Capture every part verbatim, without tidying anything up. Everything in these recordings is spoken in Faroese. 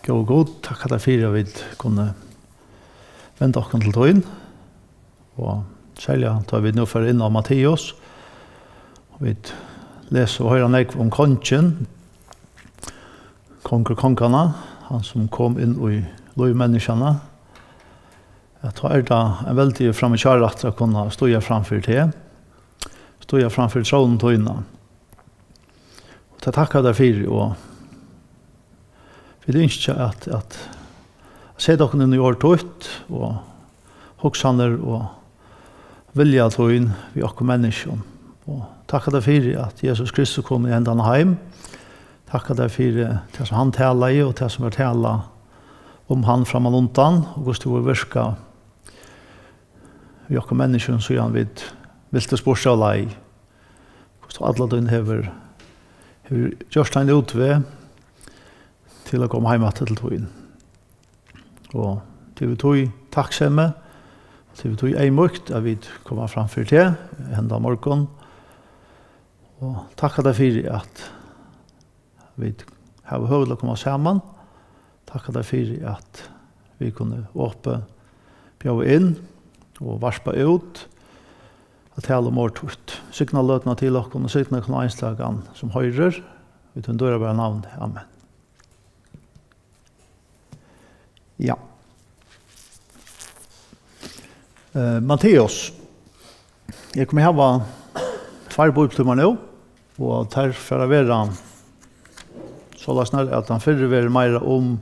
Góði Gud, takk at tær fyri, at vit kunnu venda okkum til tín, og serliga tá vit nú fara inn á Matteus, og vit lesa og hoyra nógv um kongin, kongur konganna, hann sum kom inn í lív menniskjanna, at tá er tað ein veldig framíhjárættur at kunna stíga fram fyri teg, stíga fram fyri trónuna tína. Og tað takka tær fyri, og vit ynskja at, at seta okkum inn í orð títt, og hugsanir og vilja tín við okkum menniskjum. Og takka tær fyri, at Jesus Kristus kom í hendan heim. Takka tær fyri tað, sum hann talaði, og tað, sum er talað um hann frammanundan, og hvussu tú hevur virkað við okkum menniskjum, síðan vit viltu spurt av leið. Hvussu alla tíðin hevur, hevur gjørt ein útveg til at koma heim aftur til tín. Og til við tí takksemi, og til við tí eyðmýkt, at vit koma fram fyri teg henda morgun. Og takka tær fyri, at vit hava høvi til at koma saman. Takka tær fyri, at vit kunnu opið bjóða inn og varpa út, at tala um orð títt. Signa løtuna til okkum og signa hvønn einstakan, sum hoyrir, í tínum dýrabara navni. Amen. Ja. Eh, Matteus. Eg komi hava tveir bíbliutímar nú, og teir fara at vera soleiðis, at tann fyrri verður meira um,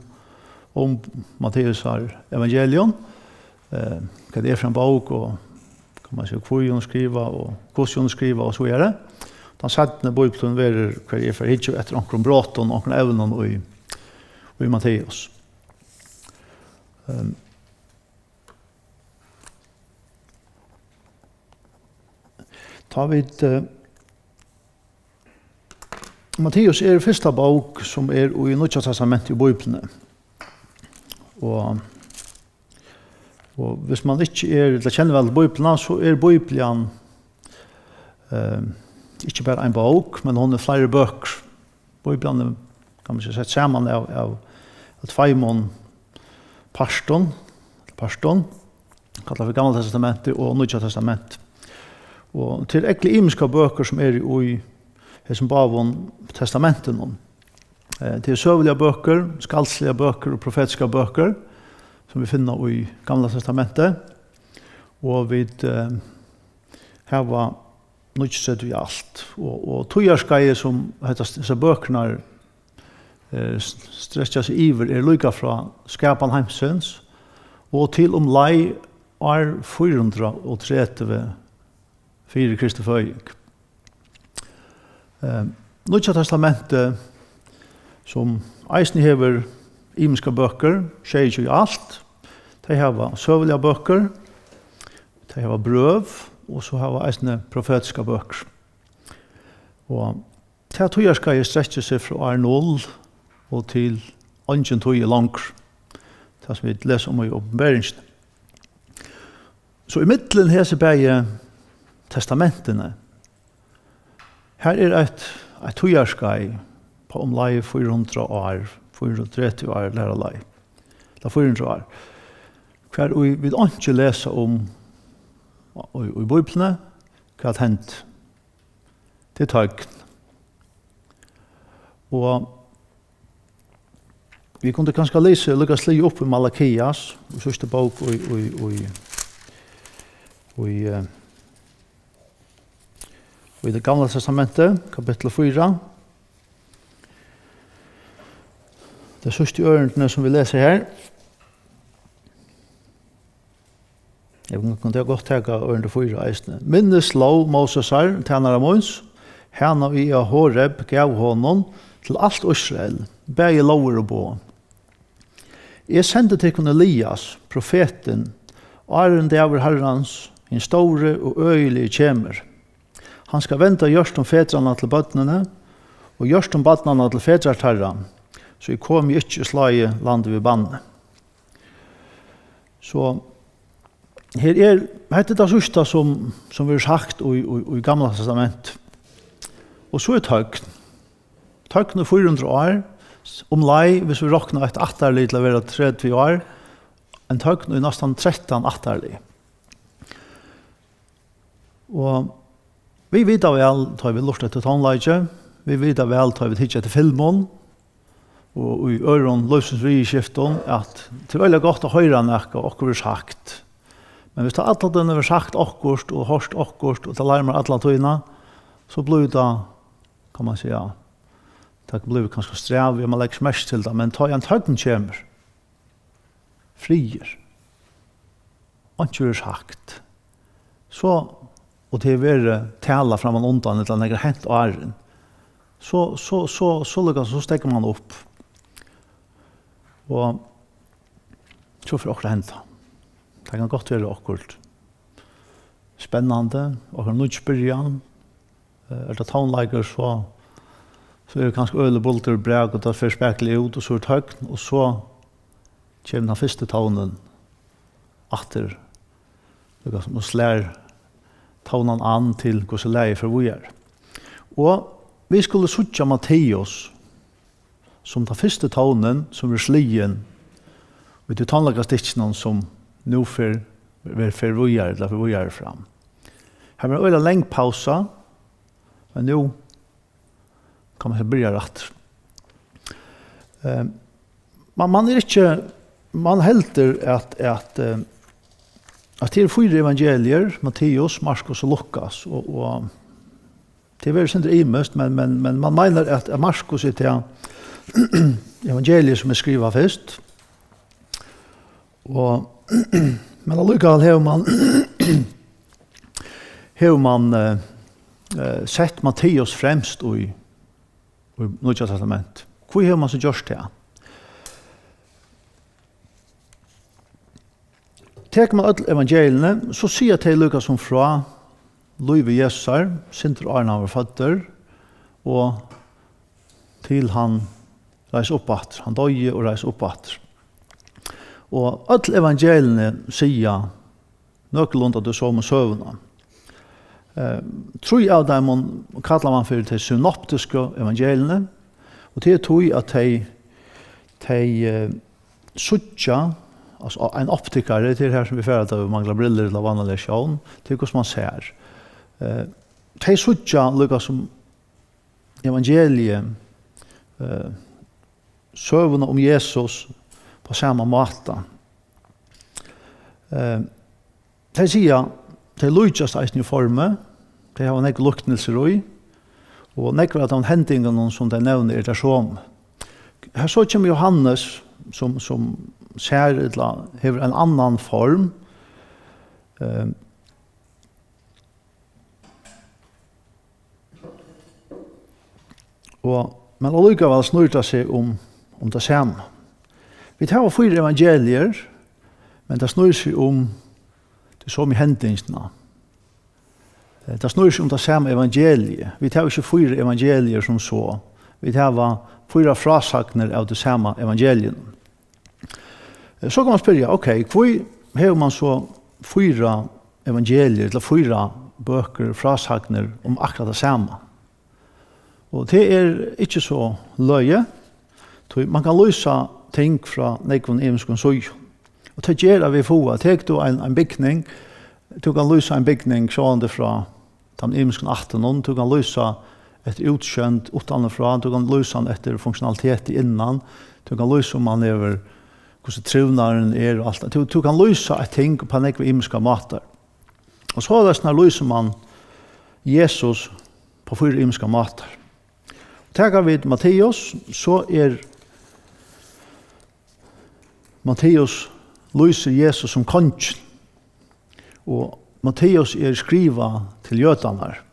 um Matteusar evangelium, eh, hvat tað er fyri ein bók, og, kann man siga, hví hon er skrivað, og hvussu hon er skrivað, og so víðari. Tann seinni bíbliutímin verður, har eg fari at hyggja eftir onkrum brotum, onkrum evnum í, í Matteus. Ehm, Tá vit, eh, Matteus er fyrsta bók, sum er í Nýggja Testamenti í Bíbliuni. Og, og hvis man ikki er, ella kennir væl til Bíbliuna, so er Bíblian, eh, ikki bara ein bók, men hon er fleiri bøkur. Bíblian er, kann man siga, sett saman av, av, av tveimum partum, partum, kallað fyri Gamla Testamentið og Nýggja Testamentið. Og til eru ymiskar bøkur, sum eru í hesum báðum testamentunum. Eh, tað eru søguligar bøkur, skaldsligar bøkur og profetiskar bøkur, sum vit finna í Gamla Testamenti. Og vit, eh, hava níggjuogtretivu í alt. Og, og tíðarskeiðið, sum hetta, hesar bøkurnar, eh, s-, strekkja seg yvir, er líka frá skapan heimsins og til umleið ár fýra hundrað og tretivu fyri Kristi føðing. Eh, Nýggja Testamentið, sum eisini hevur ymiskar bøkur, sjeyogtjúgu í alt, tey hava søguligar bøkur, tey hava brøv, og so hava eisini profetiskar bøkur. Og tað tíðarskeiðið strekkir seg frá ár null og til eingin tíð er longur, tað sum vit lesa um í Opinberingini. So ímillum hesi bæði testamentini, har er eitt, eitt tíðarskeið på umleið fýra hundrað ár, fýra hundrað og tretivu ár, læra leið, ella fýra hundrað ár, hvar í vit einki lesa um í, í Bíbliuni, hvat hendi. Tað er tøgn. Og vit kundu kanska lisið, líka sligið upp í Malakias, í síðstu bók í, í, í, í, eh, í tað Gamla Testamenti, kapittul fýra. Tey síðstu ørindini, sum vit lesa her. Eg kundi gott taka ørindi fýra eisini. Minnist lóg Mósesar, tænara míns, hana ið eg á Horeb gav honum, til alt Ísrael, bæði lógir og boð. Eg sendi tykkum Elias, profetin, áðrenn dagur Harrans, hin stóri og øgiligi, kemur. Hann skal venda hjørtum fedranna til børnini, og hjørtum barnanna til fedrar teirra, so eg komi ikki og slái landið við banni. So her er, hetta er tað síðsta, sum, sum verður sagt í, í, í Gamla Testamenti. Og so er tøgn. Tøgn í fýra hundrað ár, Umleið, hvis vit rokna eitt ættarlið til at vera tretivu ár, ein tøgn í næstan trettan ættarlið. Og vit vita væl, tá vit lurta eftir tónleiki, vit vita væl, tá vit hyggja eftir filmum, og í øðrum lívsins viðurskiftum, at tað er øgiliga gott at hoyra nakað, okkurt verður sagt. Men hvis tað alla tíðina verður sagt okkurt og hoyrt okkurt, og tað larmar alla tíðina, so blívur tað, kann man siga, tað blívur kanska strævið, og man leggur ikki merki til tað, men tá ein tøgn kemur, friður, einki verður sagt, so, og tað hevur verið talað framman undan, ella nakað hent áðrenn, so, so, so, so líka, so steðgar man upp. Og so fer okkurt at henda. Tað kann gott vera okkurt spennandi, okkurt nýggj byrjan. Eh, er tað tónleikur, so, so er kanska øgiliga buldur og brak, og tað fer spakuliga út, og so er tøgn, og so kemur tann fyrsti tónin aftur, líka sum, og slær tónan an til, hvussu lagið fer víðari. Og vit skulu síggja Matteus sum tann fyrsti tónin, sum verður sligin í tí tónleikastykkinum, sum nú fer, ver-, fer víðari, ella fer víðari fram. Her var ein øgiliga long pausa, men nú kann man byrja aftur. Eh, man, man er ikki, man heldur at, at, eh, at tað eru fýra evangelier, Matteus, Markus og Lukas, og, og tað verður sindur ymiskt, men, men, men man meinar, at, at Markus er tað evangeliið, sum er skrivað fyrst. Og, men allíkavæl hevur man, hevur man, eh, eh, sett Matteus fremst í, í Nýggja Testamenti. Hví hevur man so gjørt tað? Tekur man øll evangeliini, so siga tey líka sum frá lívi Jesusar, sindur áðrenn hann var føddur, og til hann reis upp aftur. Hann doyði og reis upp aftur. Og øll evangeliini siga nøkulunda ta somu søguna. Eh, trý av teimum kallar man fyri tey synoptisku evangeliini, og tað er tí, at tey, tey, eh, síggja, altso, ein optikari, tað er her, sum vit fara, tá vit mangla brillur ella vanliga sjón, tað er, hvussu man sær. Eh, tey síggja líka sum evangeliið, eh, søguna um Jesus á sama máta. Eh, tey siga, tey líkjast eisini í formi, tey hava nógv líknilsir í, og nógv av teimum hendingunum, sum tey nevna, eru tær somu. Her so kemur Jóhannes, sum, sum sær, ella hevur ein annan form. Eh, Og, men allíkavæl snýr tað seg um, um tað sama. Vit hava fýra evangelier, men tað snýr seg um tey somu hendingarnar. Eh, tað snýr seg um tað sama evangeliið. Vit hava ikki fýra evangelier sum so. Vit hava fýra frásagnir av tí sama evangeliinum. Eh, so kann man spyrja, ok, hví hevur man so fýra evangelier, ella fýra bøkur, frásagnir um akkurát tað sama? Og tað er ikki so løgið, tí man kann lýsa ting frá nógvum ymiskum síðum. Og tað ger, at vit fáa, tekur tú ein, ein bygning, tú kann lýsa ein bygning sjálvandi frá teimum ymisku ættunum, tú kann lýsa eftir útsjónd uttanfrá, tú kann lýsa hann eftir funktionaliteti innan, tú kann lýsa um hann hevur, hvussu trivnaðurin er og alt tað. Tú, tú kann lýsa eitt ting upp á nógvar ymiskar mátar. Og soleiðis nær lýsir man Jesus upp á fýra ymiskar mátar. Taka vit Matteus, so er Matteus lýsir Jesus sum kongin. Og Matteus er skrivað til jødarnar.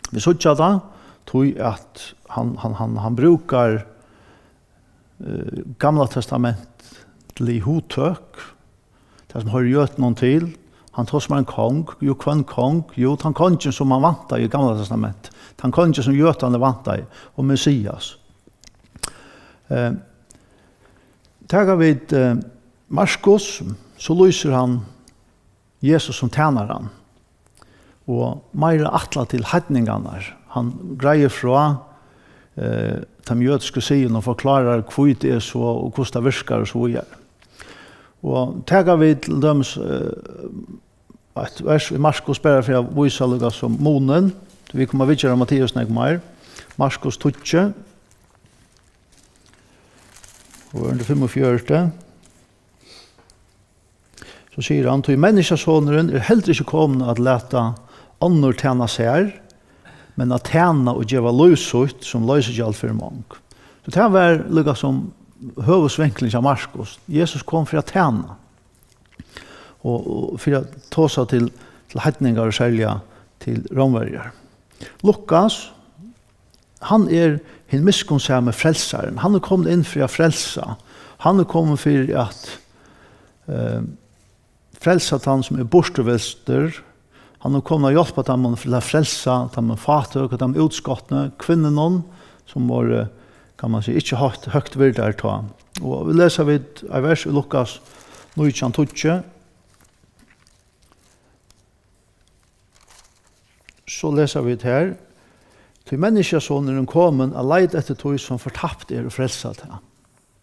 Vit síggja tað, tí at hann, hann, hann, hann brúkar, eh, gamla testamentlig hugtøk, tað sum hoyrir jødunum til. Hann tosar um ein kong, jú, hvønn kong? Jú, tann kongin, sum hann væntaði í Gamla Testamenti. Tann kongin, sum jødarnir væntaði, og Messias. Eh, taka vit, eh, Markus, so lýsir hann Jesus sum tænaran, og meira ætlað til heidningarnar. Hann greiðir frá eh, teimum jødisku siðunum og forklárar, hví tað er so, og hvussu tað virkar, og so víðari. Og taka vit til dømis, eh, eitt vers í Markus, bara fyri at vísa líka sum munin, vit koma at viðgera Matteus nógv meir. Markus tíggju, og fimmogfjøruti. So sigur hann: "Tí Menniskjusonurin er heldur ikki komin at lata onnur tæna sær, men at tæna og geva lív sítt sum loysigjald fyri mong." So tað var líka sum høvuðsvinklurin hjá Markus. Jesus kom fyri at tæna. Og, og fyri at tosa til, til heidningar og serliga til Rómverjar. Lukas, hann er hin miskunnsami frelsarin. Hann er komin inn fyri at frelsa. Hann er komin fyri at, eh, frelsa tann sum er burturvilstur. Hann er komin at hjálpa teimum til at frelsa teimum fátøku, teimum útskotnu, kvinnunum, sum vóru, kann man siga, ikki høgt, høgt virdar tá. Og vit lesa vit eitt vers í Lukas nítjan tíggju. So lesa vit her: "Tí Menniskjusonurin komin at leita eftir tí, sum fortapt er, og frelsa tað."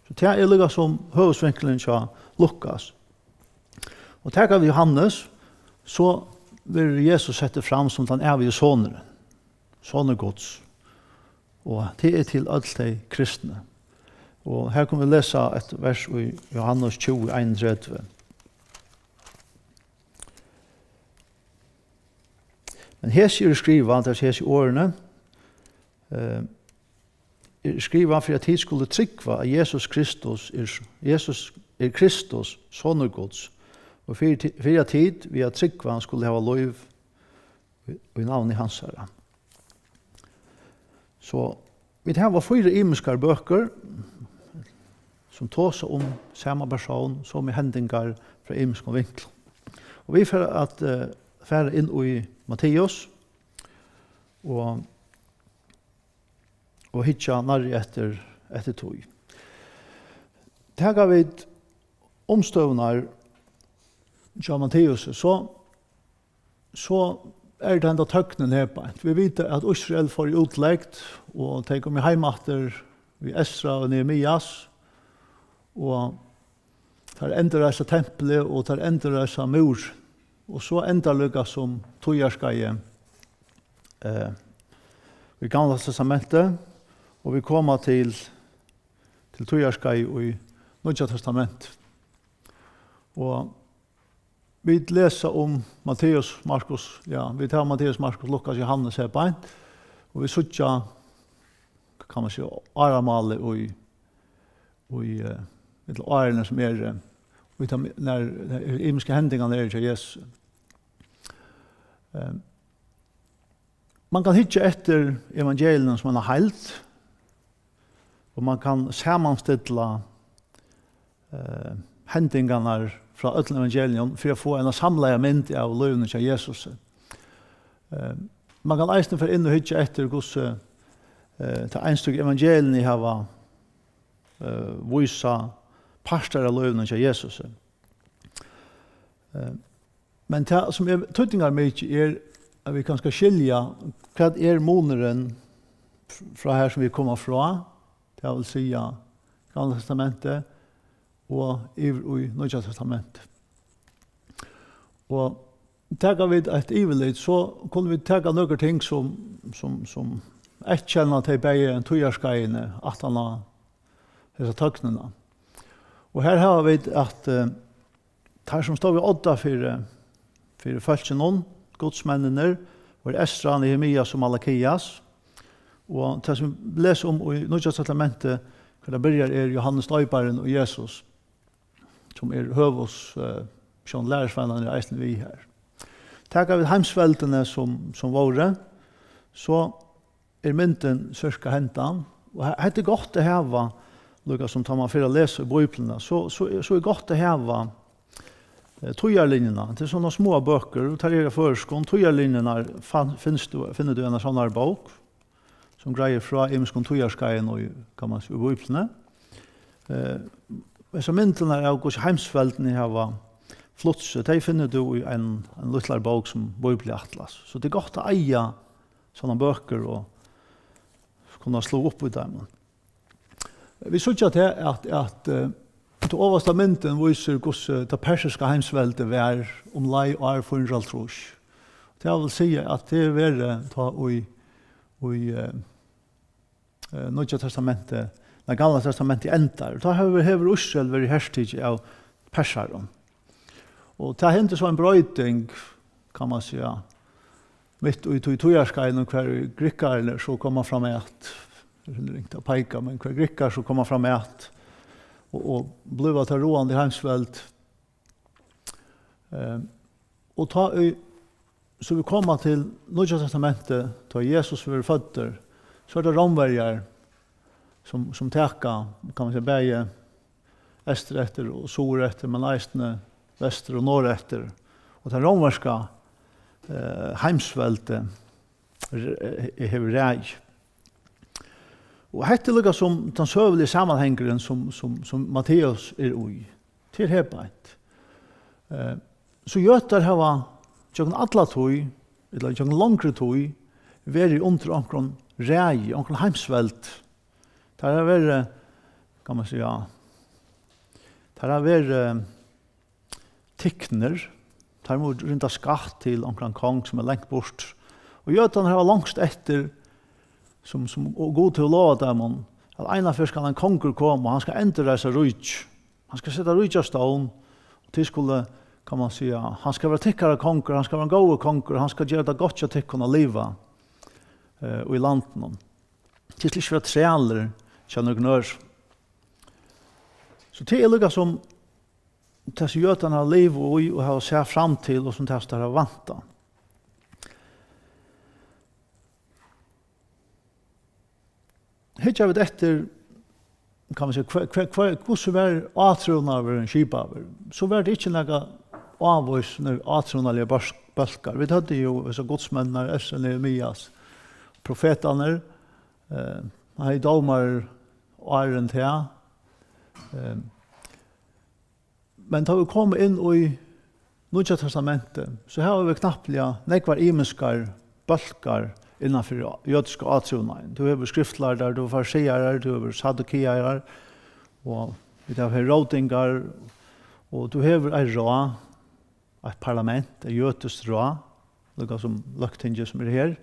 So tað er líka sum høvuðsvinklurin hjá Lukas. Og taka vit Jóhannes, so verður Jesus settur fram sum tann ævigi sonurin, sonur Guds. Og tað er til øll tey kristnu. Og her kunnu vit lesa eitt vers í Jóhannes tjúgu, einogtretivu. "Men hesi eru skrivað", tað er hesi orðini, eh, er skrivað fyri at tit skulu trúgva, at Jesus Kristus er, Jesus er Kristus, sonur Guds, og fyri ti-, fyri at tit við at trúgva skulu hava lív í, í navni hansara. So vit hava fýra ymiskar bøkur, sum tosa um sama persón, somu hendingar frá ymiskum vinklum. Og vit fara at, eh, fara inn í Matteus og, og hyggja nærri eftir, eftir tí. Taka vit umstøðurnar hjá Matteus, so, so er tað henda tøgnin her beint. Vit vita, at Ísrael fór í útlegd, og tey komu heim aftur við Esra og Nehemias, og teir endurreisa templið, og teir endurreisa múr. Og so endar líka sum tíðarskeiðið, eh, í Gamla Testamenti, og vit koma til, til tíðarskeiðið í Nýggja Testamenti. Og vit lesa um Matteus, Markus, ja, vit hava Matteus, Markus, Lukas, Jóhannes her beint, og vit síggja, kann man siga, áramálið í, í, eh, ella árini sum eru, eh, í teimum, nær, nær ymisku hendingarnar eru hjá Jesus. Eh, Man kann hyggja eftir evangeliunum sum eina heild, og man kann samanstilla, eh, hendingarnar frá øllum evangelium fyri at fáa eina samlaða mynd av lívinum hjá Jesusi. Eh, man kann eisini fara inn og hyggja eftir, hvussu, eh, tey einstøku evangeliini hava, eh, vísa partar av lívinum hjá Jesusi. Eh, Men tað, sum er týdningarmikið, er, at vit kanska skilja, hvat er munurin f-, frá har, sum vit koma frá, tað vil siga, Gamla Testamentið, og yvir í Nýggja Testamentið. Og taka vit eitt yvirlit, so kunnu vit taka nøkur ting, sum, sum, sum eyðkenna tey bæði tíðarskeiðini aftan á hesa tøgnina. Og her hava vit, at, eh, teir, sum stóðu við odda fyri, fyri fólkinum, gudsmenninir, vóru Esra, Nehemias og Malakias. Og tað, sum vit lesa um í Nýggja Testamenti, hvar tað byrjar, er Jóhannes Doyparin og Jesus, sum er høvuðs-, eh, sjón lærisveinarnir eisini við her. Taka vit heimsveldini, sum, sum vóru, so er myndin cirka hendan. Og he-, hetta er gott at hava, líka sum tá man fer at lesa í Bíbliuna, so, so, so er gott at hava, eh, tíðarlinjuna. Tað er sovorðnar smáar bøkur, og tær eru á føroyskum. Tíðarlinjurnar fann-, finst tú, finnur tú í eini sovorðnari bók, sum greiðir frá ymiskum tíðarskeiðum í, kann man siga, í Bíbliuni. Eh, hesar myndirnar av, hvussu heimsveldini hava flutt seg, tey finnur tú í ein, ein lítlari bók sum Bíbliuatlas. So tað er gott at eiga sovorðnar bøkur og og hann sló upp í teimum. Vit síggja tað, at, at, eh, tann ovasta myndin vísir, hvussu tað persiska heimsveldið var umleið ár fýra hundrað og hálvtrýss. Tað vil siga, at tað er verið tá í, í, eh, eh, Nýggja Testamentið, nei, Gamla Testamentið endar. Tá hevur, hevur Ísrael verið hertikið av persarum. Og tað hendi so ein broyting, kann man siga, mitt í tí tíðarskeiðinum, hvar grikkarnir so koma fram at, tað er ringt at peika, men hvar grikkar so koma fram at og, og blíva tað ráðandi heimsveld. Eh, og tá í, so vit koma til Nýggja Testamentið, tá Jesus verður føddur, so er tað Rómverjar, sum, sum taka, kann man siga, bæði eystur eftir og suður eftir, men eisini vestur og norður eftir. Og tað rómverska, eh, heimsveldi r-, eh, hevur ræði. Og hetta er líka sum tann søguligi samanhangurin, sum, sum, sum Matteus er í. Til her beint. Eh, so jødar hava gjøgnum alla tíð, ella gjøgnum longri tíð, verið undir onkrum ræði, onkrum heimsveld. Teir hava verið, kann man siga, teir hava verið tiknir, teir mugu rinda skatt til onkran kong sum er langt burt. Og jødarnir hava longst eftir, sum, sum, og Gud hevur lovað teimum, at eina ferð skal ein kongur koma, og hann skal endurreisa ríki. Hann skal seta ríki á stovn, og tit skulu, kann man siga, hann skal vera tykkara kongur, hann skal vera ein góður kongur, hann skal gera tað gott hjá tykkum at liva, eh, í landinum. Tit skulu ikki vera trælir hjá nøkrum øðrum. So tað er líka sum tað sum jødarnir hava livað í og hava sæð fram til, og sum tað, sum teir hava væntað. Hyggja vit eftir, kann man siga, hva, hva, hva, hvussu var átrúnaðurin skipaður, so var tað ikki nakar ávísir átrúnaðarligir bólk-, bólkar. Vit høvdu jú hesar gudsmenninar, Esra, Nehemias, profetarnir, eh, hann hevði dómar áðrenn tað. Eh, Men tá vit koma inn í Nýggja Testamentið, so hava vit knappliga nógvar ymiskar bólkar innan fyri jødiska átrúnaðin. Tú hevur skriftlærdar, tú hevur farisearar, tú hevur saddukearar, og vit hava her rótingar, og tú hevur eitt ráð, eitt parlament, eitt jødiskt ráð, líka sum løgtingið sum er her,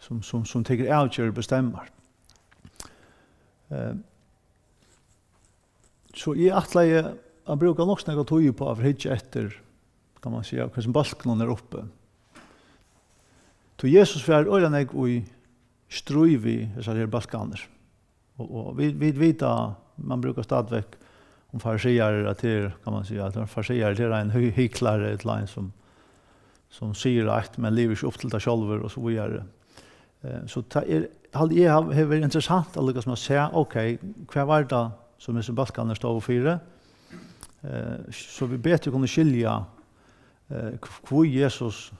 sum, sum, sum tekur avgerð og bestemmar. Eh, So eg ætlaði at brúka nokk so nógva tíð upp á at hyggja eftir, kann man siga, hvussu bólkurin er uppi. Tí Jesus fær øgiliga nógv í stríð við hesar her bólkarnar. Og, og vit, vit vita, man brúkar stadigvæk um farisearar, at tað er, kann man siga, at farisearar, tað er ein hy-, hyklari, ella ein sum, sum sigur eitt, men livir ikki upp til tað sjálvur, og so víðari. Eh, so tað er, haldi eg, hav-, hevur verið interessant at líka sum at sjá, ok, hvat var tað, sum hesir bólkarnir stóðu fyri? Eh, so vit betur kunnu skilja, eh, hv-, hví Jesus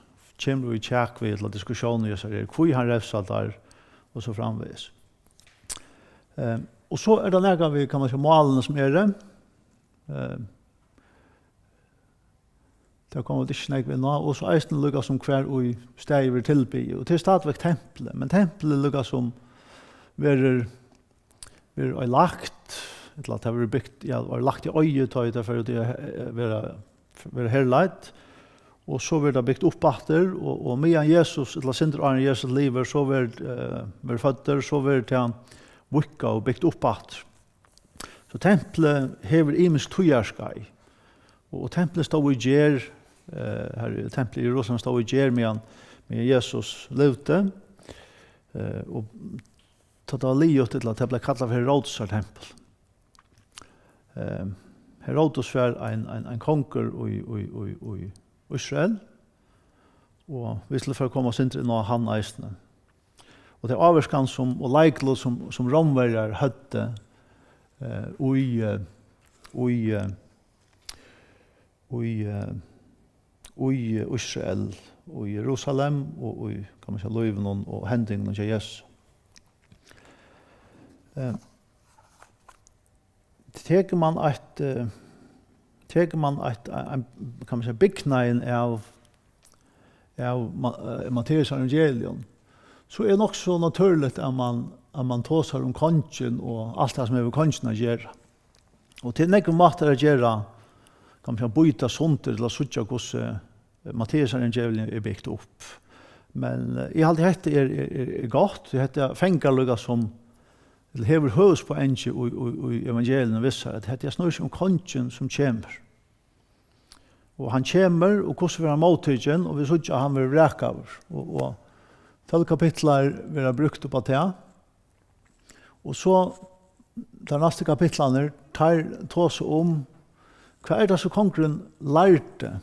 kemur í kjak við, ella diskusjón í hesari her, hví hann revsar teir, og so framvegis. Eh, og so er tað nakað við, kann man siga, málini sum eru. Eh, Tað koma vit ikki nógv inn á. Og so eisini líka sum hvar í staðið verður tilbiðið. Og tað er stadigvæk templið. Men templið líka sum verður, verður oyðilagt, ella tað verður bygt, ja, verður lagt í oyði, tá ið tað fer út í at, eh, vera, vera herleitt. Og so verður tað bygt upp aftur, og, og meðan Jesus, ella sindur áðrenn Jesus livir, so verður, eh, verður føddur, so verður tað víðkað og bygt upp aftur. So templið hevur ymisk tíðarskeið, og, og templið stóð í gerð, eh, her er templið í Jerusalem stóð í gerð, meðan, meðan Jesus livdi, eh, og tá tað var liðugt, ella tað bleiv kallað fyri Herodes tempul. Eh, Herodes var ein, ein, ein kongur í, í, í, í Ísrael, og vit skulu fara at koma eitt sindur inn á hann eisini. Og tað ávirkan sum, og leiklut sum, sum Rómverjar høvdu, eh, í, eh, í, eh, í, eh, í Ísrael, og í Jerusalem, og í, kann man siga, lívinum og hendingunum hjá Jesus. Eh, Tekur mann eitt, eh, tekur mann eitt, ein, kann man siga, bygnaðin av, av Ma-, eh, Matteus evangelium, so er nokk so natúrligt at mann at man tosar um kongin og alt tað, sum hevur við kongin at gera. Og til nógvir mátar at gera, kann man siga, býta sundur til at síggja, hvussu Matteusevangeliið er bygt upp. Men, eh, eg haldi, hetta er, er, er, er gott, tí hetta fangar líka sum, ella hevur høvuðspoengið í, í, í evangelium við sær, at hetta snýr seg um kongin sum kemur. Og hann kemur, og hvussu verður hann móttikin, og vit síggja, at hann verður vrakaður. Og, og tólv kapitlar verða brúkt upp á tað. Og so, teir næstu kapitlarnir, teir tosa um, hvat er tað, sum kongurin lærdi?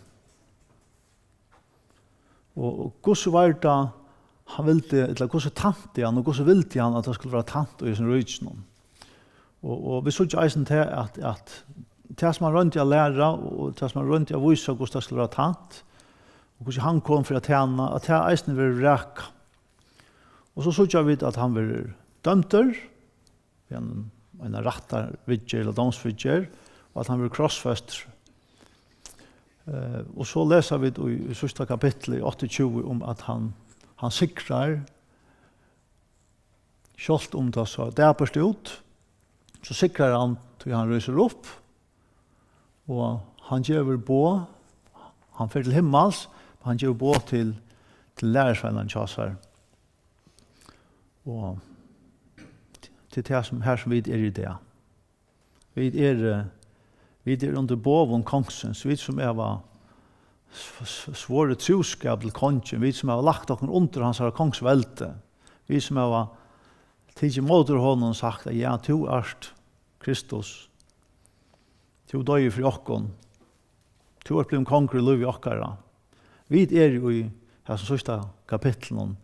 Og, og hvussu var tað, hann vildi, ella hvussu tænti hann, og hvussu vildi hann, at tað skuldi vera tænt í hesum ríkinum? Og, og vit síggja eisini tað, at, at tað, sum hann royndi at læra, og tað, sum hann royndi at vísa, hvussu tað skuldi vera tænt, og hvussu hann kom fyri at tæna, at tað eisini verður vrakað. Og so síggja vit, at hann verður dømdur, við ein, eina rættarviðgerð ella dómsviðgerð, og at hann verður krossfestur. Eh, og so lesa vit í, í síðsta kapitli, í áttaogtjúgu, um at hann, hann sigrar, sjálvt um tað sá dapurt út, so sigrar hann, tí hann rísur upp, og hann gevur boð, hann fer til himmals, men hann gevur boð til, til lærisveinarnar hjá sær. Og til tað, sum, har sum vit eru í dag. Vit eru, vit eru undir boðum kongsins, vit sum hava s-, s-, svorið trúskap til kongin, vit sum hava lagt okkum undir hansara kongsveldi, vit sum hava tikið móti honum og sagt, at ja, tú ert Kristus, tú doyði fyri okkum, tú ert blivin kongur í lívi okkara. Vit eru í hasum síðsta kapitlinum,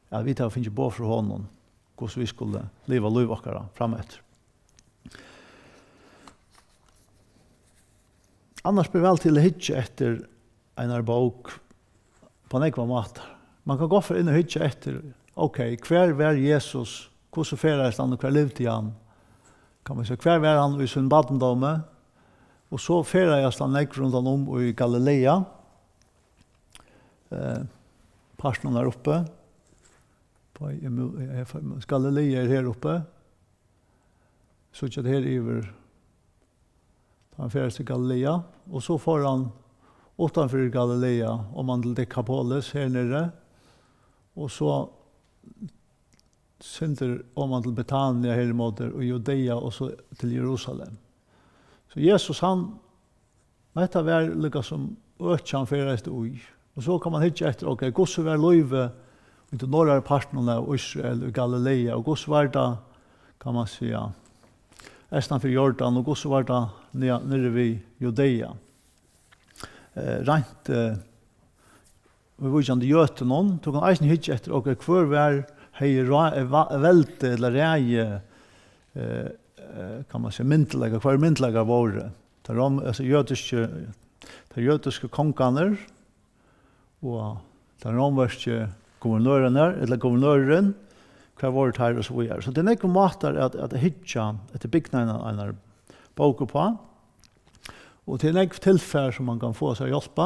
at vit hava fingið boð frá honum, hvussu vit skulu liva lív okkara frameftir. Annars ber væl til at hyggja eftir einari bók upp á nógvar mátar. Man kann gott fara inn og hyggja eftir, ok, hvar var Jesus? Hvussu ferðaðist hann og hvar livdi hann? Kann man siga, hvar var hann í sínum barndómi? Og so ferðaðist hann nógv rundan um í Galilea. Eh, parturin har uppi. På, Galilea er her uppi. Síggja, at her yvir, tá hann ferðast til Galilea, og so fór hann uttanfyri Galilea, oman til Dekapolis her niðri, og so sindur oman til Betania her ímóti, og Judea, og so til Jerusalem. So Jesus, hann, men hetta var líka sum økið, hann ferðaðist í. Og so kann man hyggja eftir, ok, hvussu var lívið í tí norðara partinum av Ísrael, í Galilea, og hvussu var tað, kann man siga, eystan fyri Jordan, og hvussu var tað niða-, niðri við Judea? Eh, reint, eh, viðvíkjandi jøtunum, tú kann eisini hyggja eftir, ok, hvør var, hevði rá-, eh, va-, veldi ella ræði, eh, eh, kann man siga, myndugleika, hvør myndugleikar vóru. Teir rom-, altso, jødisku, teir jødisku kongarnir og teir rómversku guvernørarnir, ella guvernørurin, hvar vóru teir, og so víðari. So tað er nógvir mátar at, at hyggja eftir bygnaðin av einari bók uppá. Og tað er nógv tilfar, sum man kann fáa sær at hjálpa.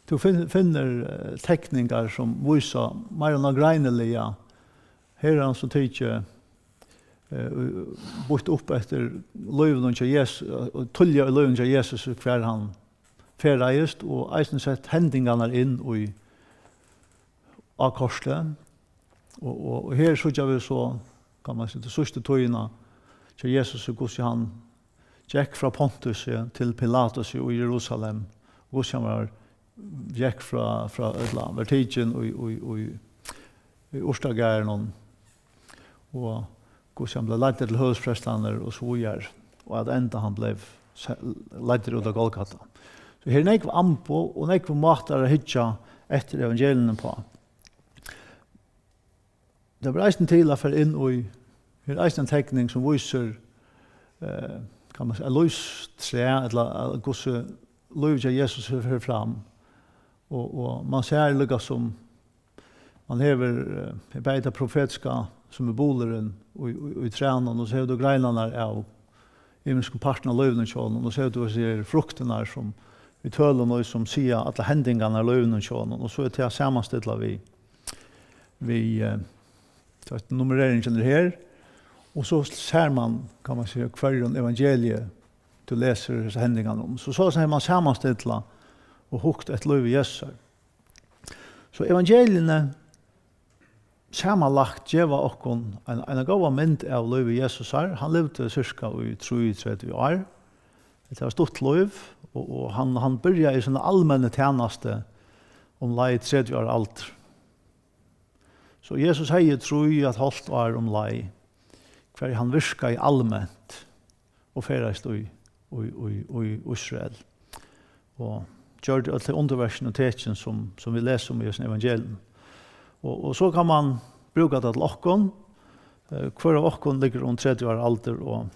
Tú finn-, finnur, eh, tekningar, sum vísa meira nágreiniliga. Her er hann so tikið, eh, býtt upp eftir lívinum hjá Jesus, og tíðliga í lívinum hjá Jesus, hvar hann ferðaðist, og eisini sett hendingarnar inn í, á kortið. Og, og, og her síggja vit so, kann man siga, til síðstu tíðina hjá Jesus, hvussu hann gekk frá Pontusi til Pilatusi í Jerusalem, hvussu hann var, gekk frá, frá, ella var tikin í, í, í, í urtagarðinum, og hvussu hann bleiv leiddur til høvuðsprestarnar og so víðari, og at enda hann bleiv se-, leiddur út á Golgata. So her er nógv amboð og nógv mátar at hyggja eftir evangeliunum uppá. Tað ber eisini til at fara inn í, her er eisini ein tekning sum vísir, eh, kann man siga, lívstræ, ella, eh, hvussu lívið hjá Jesus fer, fer fram. Og, og man sær líka sum, man hevur, eh, bæði tað profetiska, sum er bulurin í, í, í trænum, og so hevur tú greinarnar av ymiskum partum av lívinum hjá honum, og so hevur tú hesar her fruktirnar, sum við tølum og sum siga allar hendingarnar í lívinum hjá honum, og so er tað samanstillað við, við, eh, Tá nummereringin er her, og so sær mann, kann man siga, hvørjum evangelie tú lesur hesa hendingarnar um. So, soleiðis hevur mann samanstillað og hugt eftir lívi Jesusar. So evangeliini samanlagt geva okkum ein, eina góða mynd av lívi Jesusar. Hann livdi sirka í trýogtretivu ár. Hetta var stutt lív, og, og hann, hann byrjaði sína almennu tænastu umleið tretivu ára aldur. So Jesus hevði trý og eitt hálvt ár umleið, hvar hann virkaði alment og ferðaðist í, í, í, í Ísrael. Og gjørdi øll tey undirverkini og tekin, sum, sum vit lesa um í hesum evangelium. Og, og so kann man brúka tað til okkum. Eh, hvør av okkum liggur um tretivu ára aldur, og,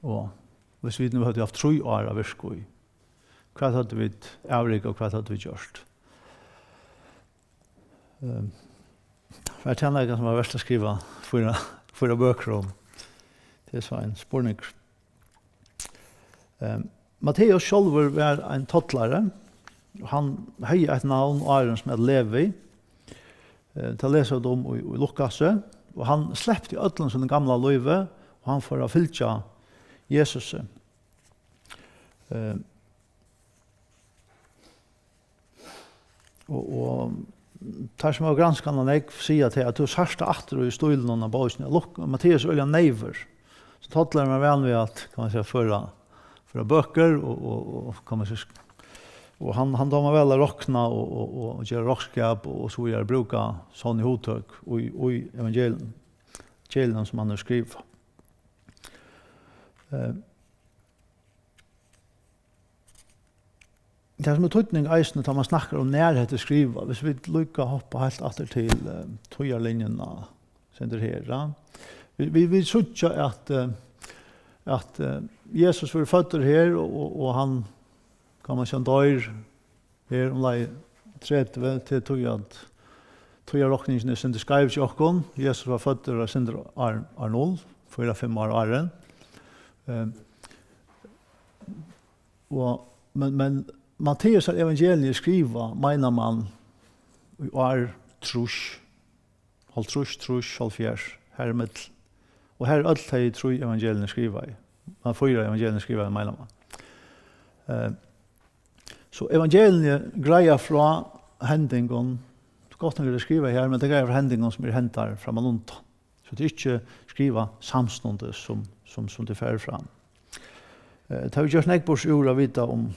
og hvis vit nú høvdu havt trý ár at virka í, hvat høvdu vit avrikað, og hvat høvdu vit gjørt? Ehm, var tað nakað, sum var vert at skriva fýra, fýra bøkur um? Tað er so ein spurningur. Ehm, Matteus sjálvur var ein tollari, og hann hevði eitt navn áðrenn, sum æt Levi. Eh, tað lesa vit um í, í Lukasi, og hann slepti øllum sínum gamla lívi, og hann fór at fylgja Jesusi. Eh, Og, og teir, sum hava granskað hana nógv, siga tað, at tú sært tað aftur í stílinum á bókini. Luk-, Matteus er øgiliga neyvur. So tollarin var vanur við at, kann man siga, føra, føra bøkur og, og, og, kann man siga, sk-, og hann, hann dámar væl at rokna og, og, og, og gera roknskap og, og so víðari, brúka sonni hugtøk í, í evangelium, evangelium, sum hann hevur skrivað. Eh, Tað, sum er týdning eisini, tá man snakkar um, nær hetta er skrivað, hvis vit líka hoppa heilt aftur til, eh, tíðarlinjuna, sum er her, ja. Vit, vit, vit síggja, at, eh, at, eh, Jesus verður føddur her, og, og, og hann, kann man siga, doyr her umleið tretivu, til tí at tíðarrokningin er sindur skeiv hjá okkum. Jesus var føddur eitt sindur ár, ár null, fýra, fimm ár áðrenn. Eh, Og, men, men Matteusar evangelium er skrivað, meinar man, í ár trýss, hálvtrýss, trýss, hálvfjerðs, har ímillum. Og har eru øll tey trý evangeliini skrivaði. Nei, fýra evangeliini skrivaði, meinar man. Eh, so evangeliini greiða frá hendingum, gott nokk er tað skrivað her, men tað greiða frá hendingum, sum eru hendar frammanundan. So tað er ikki skrivað samstundis, sum, sum, sum tað fer fram. Eh, tað hevur gjørt nógv burtur úr at vita, um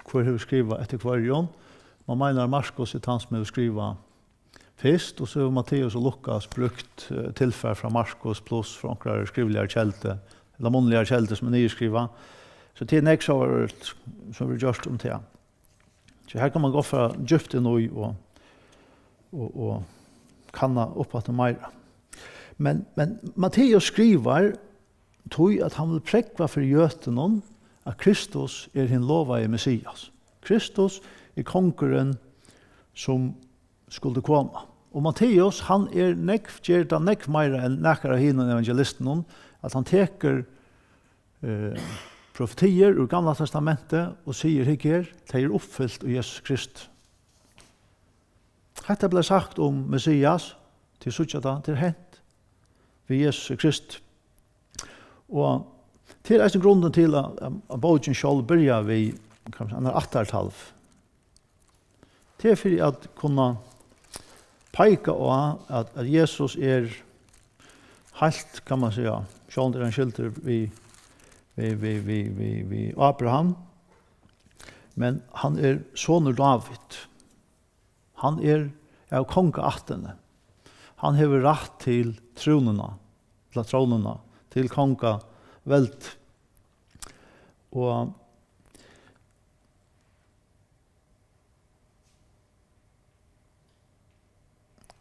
hvør hevur skrivað eftir hvørjum. Man meinar, Markus er tann, sum hevur skrivað fyrst, og so hevur Matteus og Lukas brúkt, eh, tilfar frá Markus pluss frá onkrari skrivligari keldu, ella munnligari keldu, sum er niðurskrivað. So tað er nógv, sum hevur, sum hevur gjørt um tað. So her kann man gott fara djúpt inn í og, og, og kanna upp aftur meira. Men, men Matteus skrivar, tí at hann vil prógva fyri jødunum, at Kristus er hin lovaði Messias. Kristus er kongurin, sum skuldi koma. Og Matteus, hann er nógv, ger tað nógv meira enn nakar av hinum evangelistunum, at hann tekur eh, profetiir úr Gamla Testamenti og sigur, hygg her, tey eru uppfylt í Jesus Kristi. Hetta bleiv sagt um Messias, tit síggja tað, tað er hent við Jesus Kristi. Og tað er eisini grundin til, at, at, at bókin sjálv byrjar við, kann man siga, annar ættartalv. Tað er fyri at kunna peika á, at, at Jesus er heilt, kann man siga, sjálvandi er hann skyldur við, við, við Abraham, men hann er sonur Dávid. Hann er av kongaættini. Hann hevur rætt til trúnuna, ella trónuna, til kongaveldi. Og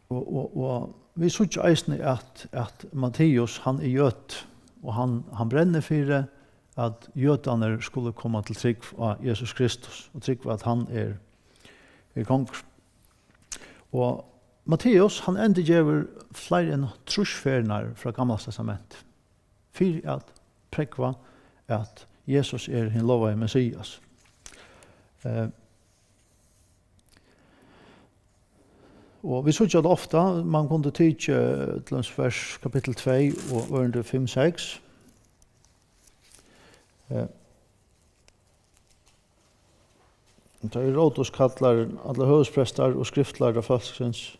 Og, og, og vit síggja eisini, at, at Matteus, hann er jødi, og hann, hann brennur fyri, at jødarnir skulu koma til trúgv á Jesus Kristus, og trúgva, at hann er, er kongur. Og Matteus, hann endurgevur fleiri enn trýss ferðirnar frá Gamla Testamenti, fyri at prógva, at Jesus er hin lovaði Messias. Eh, Og vit síggja tað ofta, man kundi tikið, til dømis vers kapittul tvey og ørindi fimm, seks. Eh, tá Herodes kallar allar høvuðsprestar og skriftlærda fólksins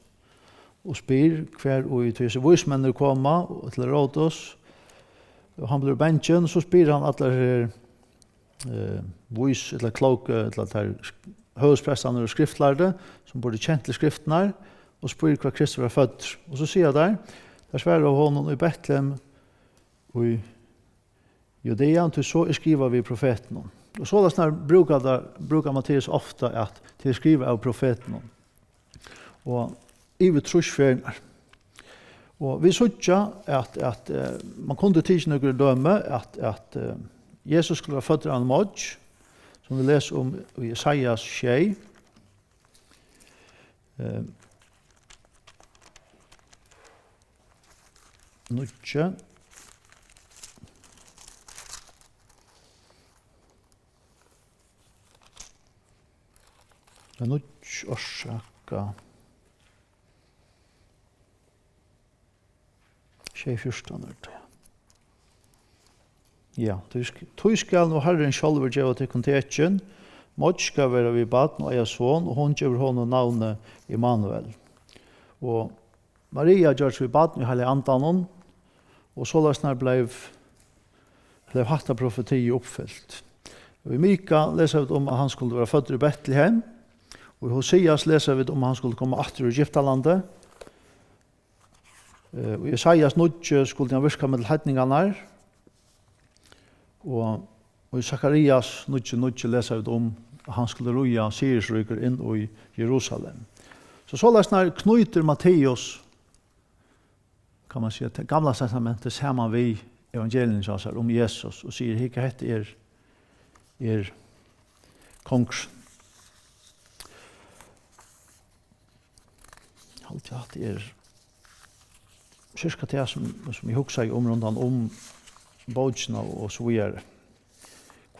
og spyr, hvar ið tí hesi vísmenn koma, og til Herodes, og hann blívur bangin, so spyr hann allar her, eh, vís ella klóku, ella tær sk-, høvuðsprestarnar og skriftlærdu, sum burdu kent til skriftirnar, og spyr, hvar Kristus var føddur. Og so siga tær, tær svara honum, í Betlehem, í Judea, tí so er skrivað við profetinum. Og soleiðis nær brúkar tað, brúkar Matteus ofta, at tað er skrivað av profetinum. Og yvir trýss ferðirnar. Og vit síggja, at, at, eh, man kundi tikið nøkur dømi, at, at, eh, Jesus skuldi vera føddur av eini moyggj, sum vit lesa um í Esaias sjey. Eh, níggju. Tað er nýggj orsaka. Sjey fjúrtan er tað. Ja, tí sk-, tí skal nú Harrin sjálvur geva tykkum tekin, moyggj skal vera við barn og eiga son, og hon gevur honum navnið Immanuel. Og Maria gjørdist við barn í Heilaga Andanum, og soleiðis nær bleiv, bleiv hatta profetiið uppfylt. Og í Mika lesa vit um, at hann skuldi vera føddur í Betlehem, og í Hoseas lesa vit um, at hann skuldi koma aftur úr Egyptalandi. Eh, í Esaias níggju skuldi hann virka millum heidningarnar, og í Sakarias níggju níggju lesa vit um, at hann skuldi ríða siðiríkur inn í Jerusalem. So soleiðis nær knýtir Matteus, kann man siga, tað Gamla Testamentið saman við evangeliini hjá sær um Jesus og sigur, hygg, hetta er, er kongur. Haldi, at er sirka tað, sum, sum eg hugsaði um rundan um bókina og so víðari,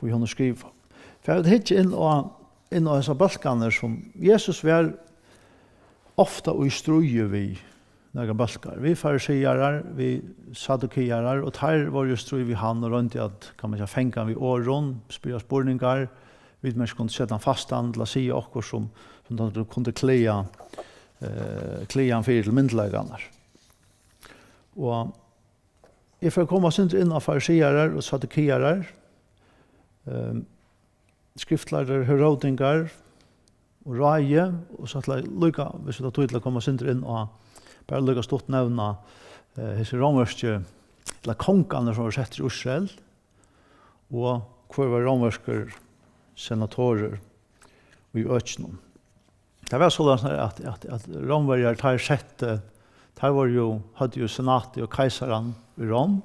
hví hon er skrivað. Fara vit at hyggja inn á, inn á hesar bólkarnar, sum Jesus var ofta í stríði við, nakrar bólkar, við farisearar, við saddukearar, og teir vóru í stríð við hann og royndu at, kann man siga, fanga hann við orðum, spyrja spurningar, vit menn kundu seta hann fastan til at siga okkurt sum, sum teir kundu klaga, eh, klaga hann fyri til myndugleikarnar. Og eg fari at koma eitt sindur inn á farisearar og saddukearar, ehm, skriftlærdu, heródingar og ráðið, og so ætli eg líka, viss vit hava tíð til, at koma eitt sindur inn á, bara líka stutt nevna, eh, hesi rómversku, ella kongarnir, sum vóru settir í Ísrael, og hvør var rómverskur senatorur í økinum. Tað var soleiðis, at, at, at Rómverjar, teir settu, teir vóru jú, høvdu jú senatið og keisaran í Róm,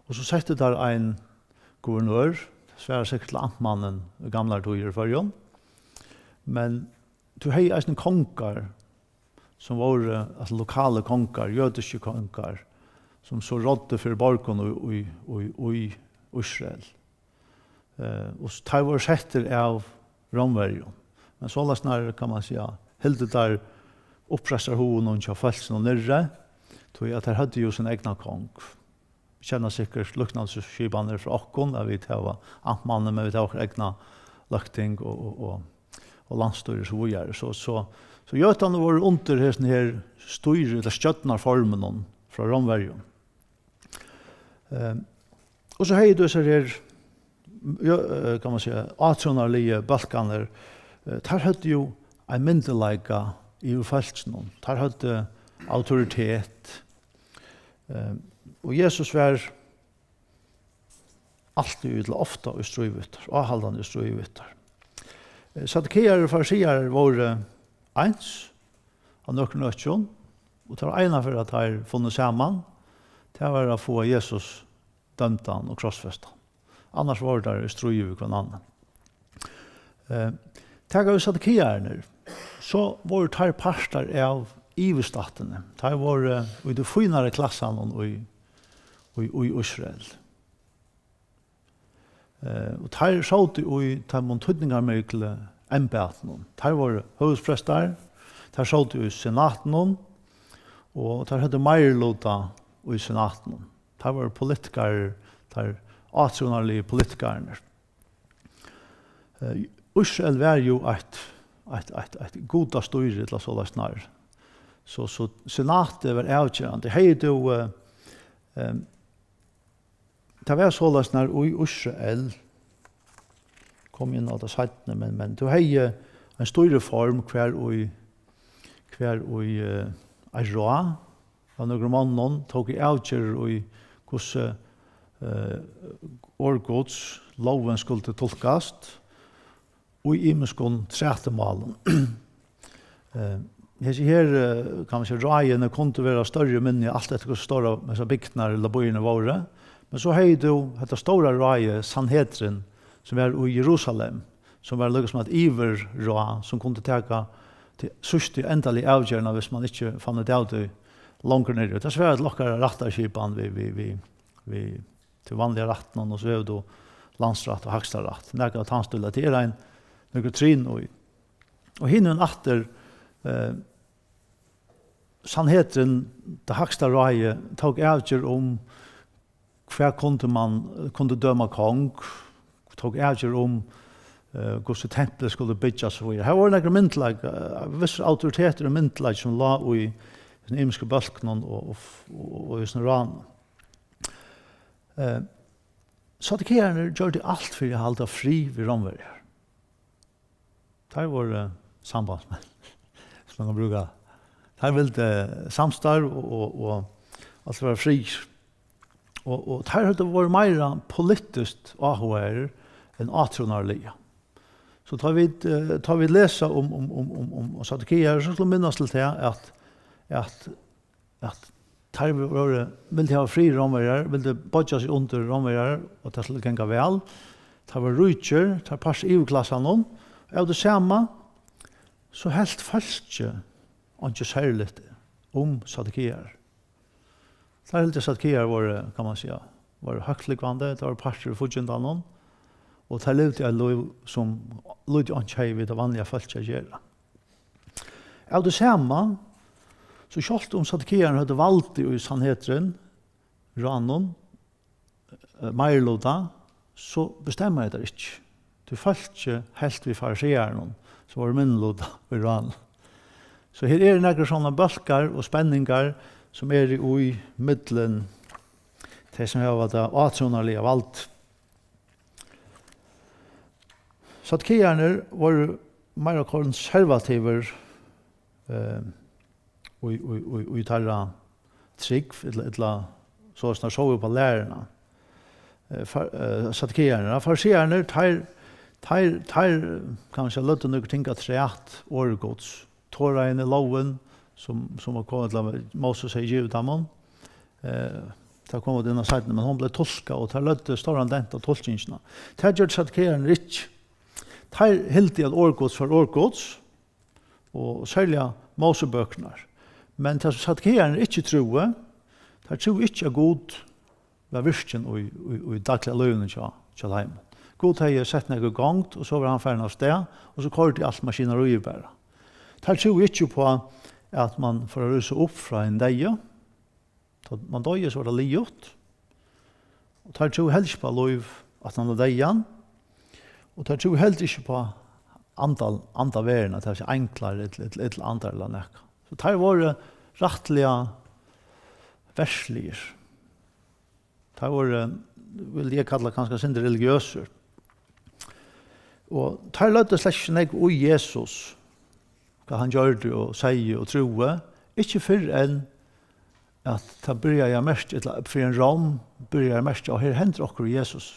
og so settu teir ein guvernør, svarar sikkurt til amtmannin í gamlar tíðir í Føroyum, men tú hevði eisini kongar, sum vóru, altso, lokalir kongar, jødiskir kongar, sum so ráddu fyri borgum í, í, í, í Ísrael. Eh, og s-, teir vóru settir av Rómverjum. Men soleiðis nær, kann man siga, hildu teir uppreistarhuganum hjá fólkinum niðri, tí at teir høvdu jú sín egna kong. Vit kenna sikkurt líknandi skipanir frá okkum, at vit hava amtmannin, men vit hava okkara egna løgting og, og, og, og landsstýri og so víðari. So, so, so jødarnir vóru undir hesum her stýri, ella stjórnarformunum frá Rómverjum. Ehm, og so hevði tú hesar her, ja, eh, kann man siga, átrúnaðarligu bólkarnir, eh, teir høvdu jú ein myndugleika yvir fólkinum. Teir høvdu autoritet. Ehm, og Jesus var altíð, ella ofta, í stríð við teir, áhaldandi í stríð við teir. Eh, saddukearar og farisearar vóru eins á nøkrum økjum, og tað var eina ferð, at teir funnu saman, tað var at fáa Jesus dømdan og krossfestan. Annars vóru teir í stríði við hvønn annan. Eh, taka vit saddukeararnar, so vóru teir partar av yvirstættini. Teir vóru í tí fínari klassanum í, í, í Ísrael. Eh, og teir sótu í teimum týdningarmiklu embætunum. Teir vóru høvuðsprestar, Teir sótu í senatinum, og teir høvdu meiriluta í senatinum. Teir vóru politikarar, teir átrúnaðarligu politikararnir. Eh, Ísrael var jú eitt, eitt, eitt, eitt gudastýri, ella soleiðis nær. So, so senatið var avgerandi. Hevði tú, eh, em, tað var soleiðis nær í Ísrael, kom inn á tað seinni, men, men tú hevði ein stýriform hvar í, hvar í, eh, eitt ráð av nøkrum monnum tóku avgerðir í, hvussu, eh, orð Guds, lógin, skuldi tulkast í ymiskum trætumálum. Eh, hesi her, eh, kann man siga, ráðini kundu vera størri og minni, alt eftir hvussu stórar hesar bygdirnar ella býirnir vóru. Men so hevði tú hetta stóra ráðið, Sanhedrin, sum var í Jerusalem, sum var líka sum eitt yvirráð, sum kundi taka til síðstu endaligu avgerðina, hvis man ikki fann út av tí longur niðri. Og tað svarar til okkara rættarskipan við, við, við, við, til vanliga rættinum, og so hevur tú landsrætt og hægstarætt. Nakað av tann stíl, at tað er ein, nøkur trin í. Og hin er aftur, eh, Sanhedrin, tað hægsta ráðið, tók avgerð um, hvat kundi man, kundi døma kong, tók avgerð um, eh, hvussu templið skuldi byggjast og so víðari. Har vóru nakrir myndugleikar, eh, vissur autoritetur og myndugleiki sum lá í hesum ymisku bólkunum og, og, og, og í hesum ráðunum. Eh, Saddukearnir gjørdu alt fyri at halda frið við Rómverjar. Teir vóru sambandsmenn, sum man kann brúka. Teir vildu samstarv og, og, og alt vera frið. Og, og teir høvdu vóru meira politiskt áhugaðir enn átrúnaðarliga. So tá vit, eh, tá vit lesa um, um, um, um, um, um Saddukear, so skulu minnast til tað, at, at at teir vóru, vildu hava frið Rómverjar, vildu boyggja seg undir Rómverjar, og tað skuldi ganga væl. Teir vóru ríkir, teir part yvirklassanum. Av tí sama, so helt fólkið einki serligt um Saddukear. Teir hildu, at Saddukear vóru, kann man siga, vóru høgtlúgvandi, teir vóru partur í fíggindanum, og teir livdu eitt lív, sum lítið einki hevði við tað vanliga fólkið at gera. Av tí sama, so sjálvt um Saddukearnir høvdu valdið í Sanhedrin, ráðnum, eh, meiriluta, so bestemma teir ikki. Tí fólkið helt við farisearunum, sum vóru minniluta í ráðnum. So her eru nakrir sovorðnir bólkar og spenningar, sum eru í millum tey, sum hava tað átrúnaðarliga vald. Saddukearnir vóru meira konservativir, eh, í, í, í, í teirra trúgv, ella, ella soleiðis, teir sóu upp á læruna. Eh, far-, eh, Saddukearnir, ja, farisearnir, teir, teir, teir, kann man siga, løgdu nøkur ting afturat orði Guds. Torahin er lógin, sum, sum var komin til, at Moses hevði givið teimum. Eh, tað kom út inn á seinni, men hon bleiv tulkað, og teir løgdu stóran dent á tulkingina. Tað gjørdu Saddukearnir ikki. Teir hildu, at orð Guds var orð Guds, og serliga Mósebøkurnar. Men tað, sum Saddukearnir ikki trúðu, teir trúðu ikki, at Gud var virkin í, í, í dagliga lívinum hjá, hjá teimum. Gud hevði sett nakað í gongd, og so var hann farin av stað, og so koyrdi alt maskinaríið bara. Teir trúðu ikki upp á, at mann fór at rísa upp frá hinum deyða. Tá mann doyði, so var tað liðugt. Og teir trúðu heldur ikki upp á lív aftan á deyðan. Og teir trúðu heldur ikki upp á andal-, andaveruna, tað vil siga einglar, ella, ella, ella andar ella nakað. So teir vóru rættiliga versligir. Teir vóru, vil eg kalla, kanska eitt sindur religiøsir. Og teir løgdu slett ikki nógv í Jesus, hvat hann gjørdi og segði og trúði, ikki fyrr enn at tað byrjaði at merkja, ella fyrr enn Rom byrjaði at merkja, og her hendir okkurt við Jesus.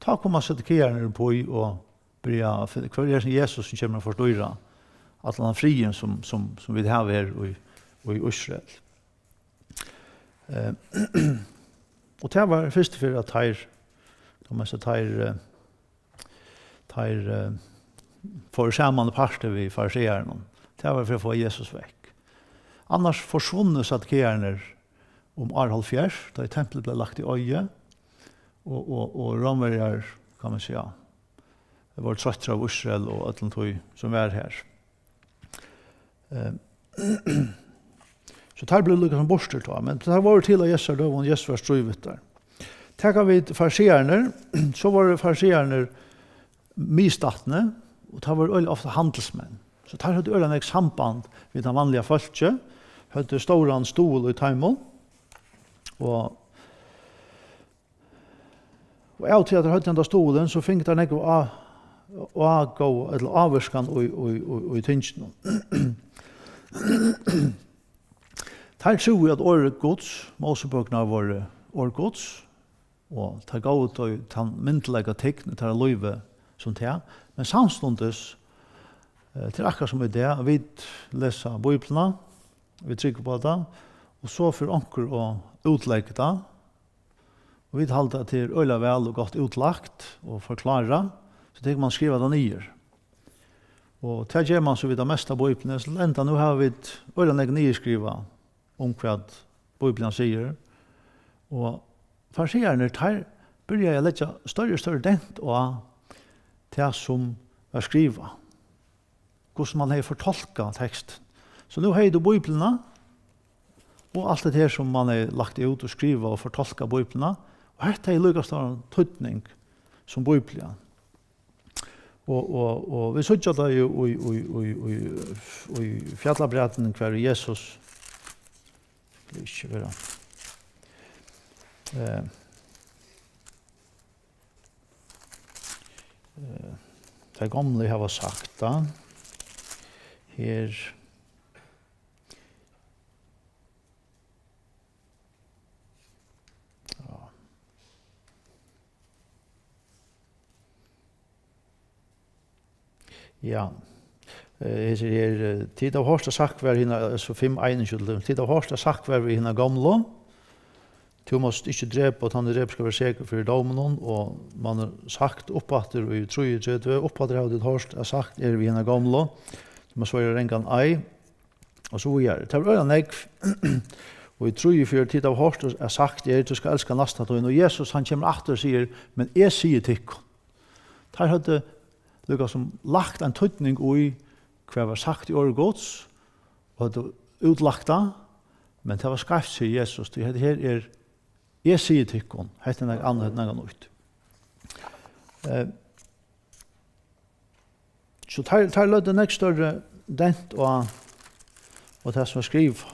Tá koma Saddukearnir upp í og byrja at finna, hvør er hesin Jesus, sum kemur at forstýra allan tann friðin, sum, sum, sum vit hava her í, í Ísrael? Eh, og tað var fyrstu ferð, at teir, tað meina, teir, eh, teir, eh, fóru saman í parti við farisearunum. Tað var fyri at fáa Jesus vekk. Annars forsvunnu Saddukearnir um ár hálvfjerðs, tá ið templið bleiv lagt í oyði, og, og, og Rómverjar, kann man siga, vóru troyttir av Ísrael og øllum tí, sum var har. Eh, so teir blivu líka sum burtur tá, men teir vóru til á Jesu døgum, Jesus var stríð við teir. Taka vit fariseararnar, so vóru fariseararnir miðstættin, og teir vóru øgiliga ofta handilsmenn. So teir høvdu øgiliga nógv samband við tann vanliga fólkið, høvdu stóran stuðul í teimum, og, og av tí at teir høvdu henda stuðulin, so fingu teir nógv á-, ágóða ella ávirkan í, í, í, í tinginum. Teir trúðu, at orð Guds, Mósebøkurnar vóru orð Guds, og teir góvu tí tann myndugleika, tign í teirra lívi sum tað. Men samstundis, eh, tað er akkurát sum í dag, at vit lesa Bíbliuna, vit trúgva upp á tað, og so fer onkur og útleggur tað, og vit halda, at tað er øgiliga væl og gott útlagt og forklárað, so tekur mann og skrivar tað niður. Og tað ger mann so við tað mesta av Bíbliuni, so til enda nú hava vit øgiliga nógv niðurskrivað um hvat Bíblian sigur. Og fariseararnir, teir byrjaðu at leggja størri og størri dent á tað, sum var skrivað, hvussu mann hevði fortolkað tekstin. So nú hevði tú Bíbliuna, og alt det her, sum mann hevði lagt út og skrivað og fortolkað Bíbliuna, og hetta hevði líka stóran týdning sum Bíblian. Og, og, og vit síggja tað jú í, í, í, í, í fjallaprædikuni, hvar Jesus, skal ikki vera, eh, eh, tey gomlu hava sagt tað her. Ja. Ja. Eh, hesir her, eh, tit hava hoyrt at sagt var hina, altso fimm einogtjúgu, tit hava hoyrt at sagt var við hina gomlu: Tú mást ikki drepa, og tann, ið drepur, skal vera sekur fyri dóminum, og mann er sagt uppaftur í trýogtretivu, uppaftur hava tit hoyrt at sagt er við hina gomlu: Tú mást svørja rangan eið, og so víðari. Tað var øgiliga nógv. Og í trýogfjøruti, tit hava hoyrt at sagt er: Tú skalt elska næsta tín. Og Jesus, hann kemur aftur og sigur: Men eg sigi tykkum. Teir høvdu líka sum lagt ein týdning í, hvat var sagt í orði Guds, og høvdu útlagt tað, men tað var skeivt, sigur Jesus, tí hetta her er, eg sigi tykkum, hetta er nakað annað, hetta er nakað nýtt. Eh, So teir, teir løgdu nógv størri dent á, á tað, sum var skrivað.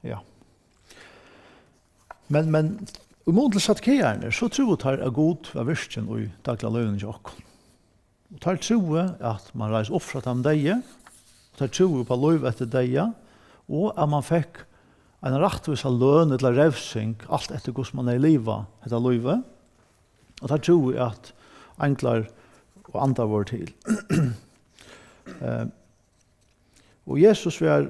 Ja. Men, men í mun til saddukeararnar, so trúðu teir, at Gud var virkin í dagliga lívinum hjá okkum. Og teir trúðu, at mann reis upp frá teimum deyðu, og teir trúðu upp á lív eftir deyða, og at mann fekk eina rættvísa løn ella revsing, alt eftir hvussu mann hevði livað hetta lívið. Og teir trúðu, at einglar og andar vóru til. Eh, Og Jesus var,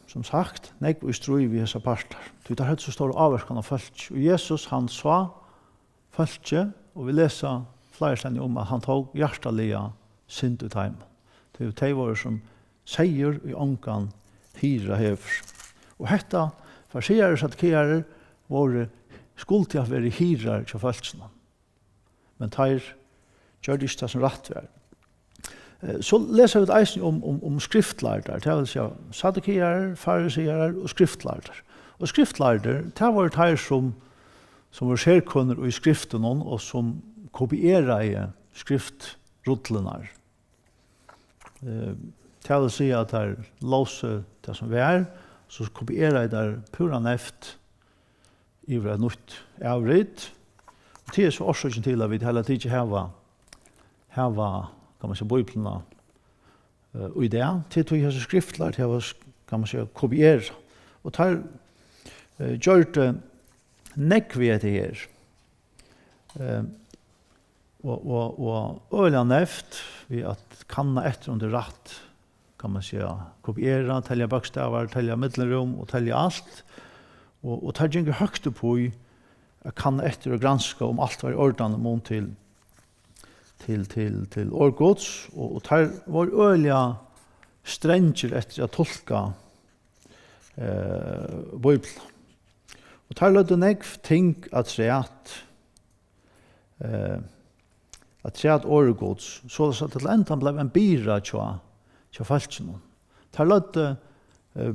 sum sagt, nógv í stríð við hesar partar, tí teir høvdu so stóra ávirkan á fólkið. Og Jesus, hann sá fólkið, og vit lesa fleiri stað um, at hann tók hjartaliga synd í teimum. Tí tey vóru sum seyður, ið ongan hirða hevur. Og hetta, farisearar og saddukearar vóru, skuldu havt verið hirðar hjá fólkinum. Men teir gjørdu ikki tað, sum rætt var. Eh, so lesa vit eisini um, um, um skriftlærdar, tað vil siga, saddukearar, farisearar og skriftlærdar. Og skriftlærdar, tað vóru teir, sum, sum vóru serkønir í skriftunum og sum kopieraðu skriftrullurnar. Eh, tað vil siga, at teir lósu tað, sum var, so kopieraðu teir púra neyvt yvir eitt nýtt avrit. Og tað er so orsøkin til, at vit heila tikið hava, hava, kann man siga, Bíbliuna, eh, í dag. Tað er tí, hesir skriftlærdu hava, kann man siga, kopierað. Og teir, eh, gjørdu nógv við hetta her. Eh, og, og, og øgiliga neyvt við at kanna eftir, um tað er rætt, kann man siga, kopiera, telja bókstavar, telja millumrúm og telja alt. Og, og teir gingu høgt upp í at kanna eftir og granska, um alt var í ordan, í mun til, til, til, til orð Guds. Og, og teir vóru øgiliga strangir eftir at tulka, eh, Bíbliuna. Og teir løgdu nógv ting afturat, eh, afturat orði Guds, soleiðis at til endan bleiv ein byrða hjá, hjá fólkinum. Teir løgdu, eh,